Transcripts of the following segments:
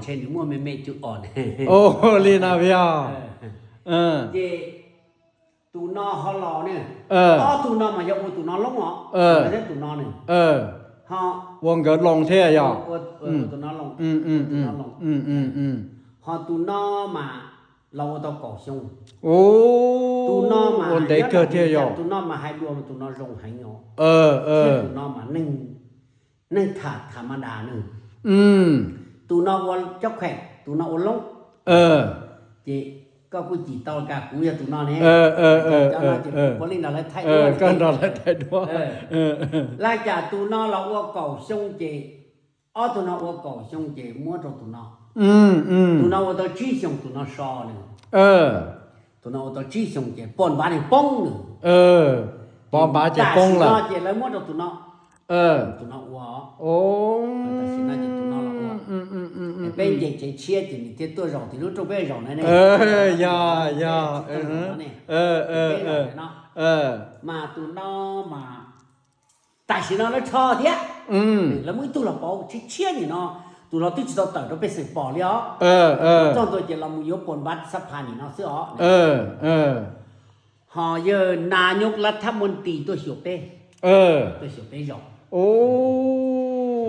ntshe nws muaj me me cug os. Li no yog. Ces tus no ho los ne, ob tug no mas yog ua tus no loob os, thiab tus no ne, ho ua nkawd loo thiab yog. Tus no loo, tus no loo, ho tus no mas los ua tau kaum xyoo. Tus no mas ua ntev kawg thiab yog, tus no mas hais dua mas tus no zoo heev os, thiab tus no mas neeg, neeg tham tham ma das ne. Tus no ua cob kheem, tus no ua loob. Ces koj kuj cim tau li cas, kuv yog tus no ne. Cov no ces kuv puav leej nrog lawv thaij duab, nrog lawv thaij duab. Li cas tus no los ua kaum xyoo ces, ob tug no ua kaum xyoo ces muab rau tus no. Tus no ua tau tsib xyoos tus no so nws. Tus no ua tau tsib xyoos ces poj npav nws poob nws. Poj npav ces poob lawm ces lawv muab rau tus no. Tus no ua, tam sim no ces tus no los ua. Peb nce tsev tshiab ces nws thiaj tuaj zaum tim lub rooj peb zaum na ne. Yog, yog. Mas tus no mas tam sim no lawv rho thiab, lawv muaj ib tug los pauv tshiab tshiab nim no, tus los twb tsis tau tawm rau pej xeem pom li os. Txog ntua ces los mus yuav pos npav xab phas nim no xwb os. Ho yawg nas nyuj lav thab muaj ntis tuaj xyuas peb, tuaj xyuas peb zaum.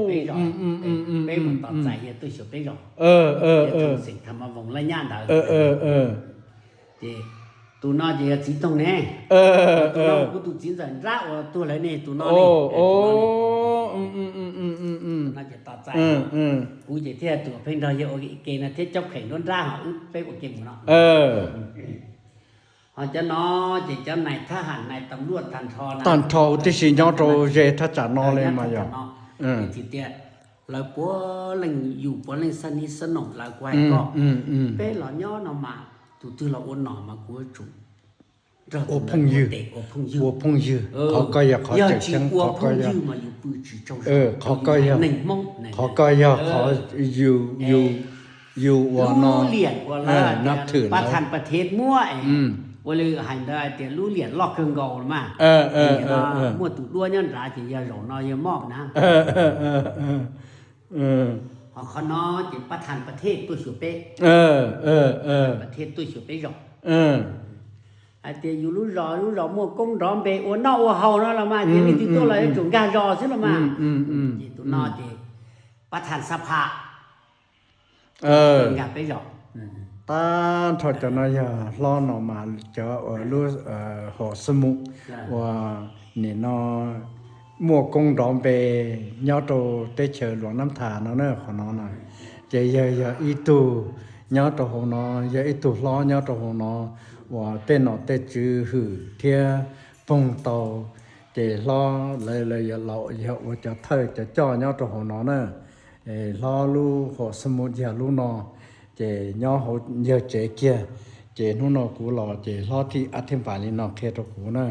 Peb zaum, peb mus tos txais yawg tuaj xyuas peb zaum. Yawg tus xeem tham ma voos laj nyab ntawd. Ces tus no ces yog txiv toog ne. Tus no kuv tus txiv ntxawm nrab uas tuag lawm ne, tus no ne. Tus no ces tos txais, kuv ces thiaj tus pheej nrog yawg ua ke no thiab cob kheem nruab nrab ho wb peb ua ke mus no. Ho cov no ces cov nais thab ham nais tas luaj tag nrho, tag nrho tib si nyob rau ze thaj tsam no li mas yog. Tias lawv puav leej yus puav leej xab nib xab noom lawv, kuv hais koj, peb los nyob no mas tus twg los ua nom mas kuv yuav tsum nrog ua phooj ywg, ua phooj ywg. Qhov ko yog qhov tseem ceeb, qhov ko yog, qhov ko yog, qhov ko yog qhov yus, yus ua no, nab thwm pab thaj pas thev muab, ua li hais ntawd hais tias lub liam loj kawg nkaus los mas, muaj tus duab nyob nrad ces yog zaum no yog moj na. Ho qhov no ces pab thaj pas thev tuaj xyuas peb, pas thev tuaj xyuas peb zaum. Hais tias yus lub zos, lub zos muaj koob nrov npe ua noj ua haus no los mas ces leej twg tuaj los yuav tsum nkag zos xwb los mas. Ces tus no ces pab thaj xab phas nkag peb zaum. Tag nrho cov no yog hlob no mas cov uas lub hom xab mus uas nim no muaj koob nrov npe nyob rau teb chaws Luam Nab Thas no na, qhov no na. Ces yawg yog ib tug nyob rau hauv no, yog ib tug hlob nyob rau hauv no uas tej nom tej tswv hwm thiab poog tau. Ces hlob lawv, lawv yog laus, yog ua cov thawj cov coj nyob rau hauv no na. Hlob lub hom xab mus yog lub no, ces nyob hauv yawg tsev kiag. Ces hnub no kuv los ces hlob thiaj ab thiaj npam li no qhia rau kuv na.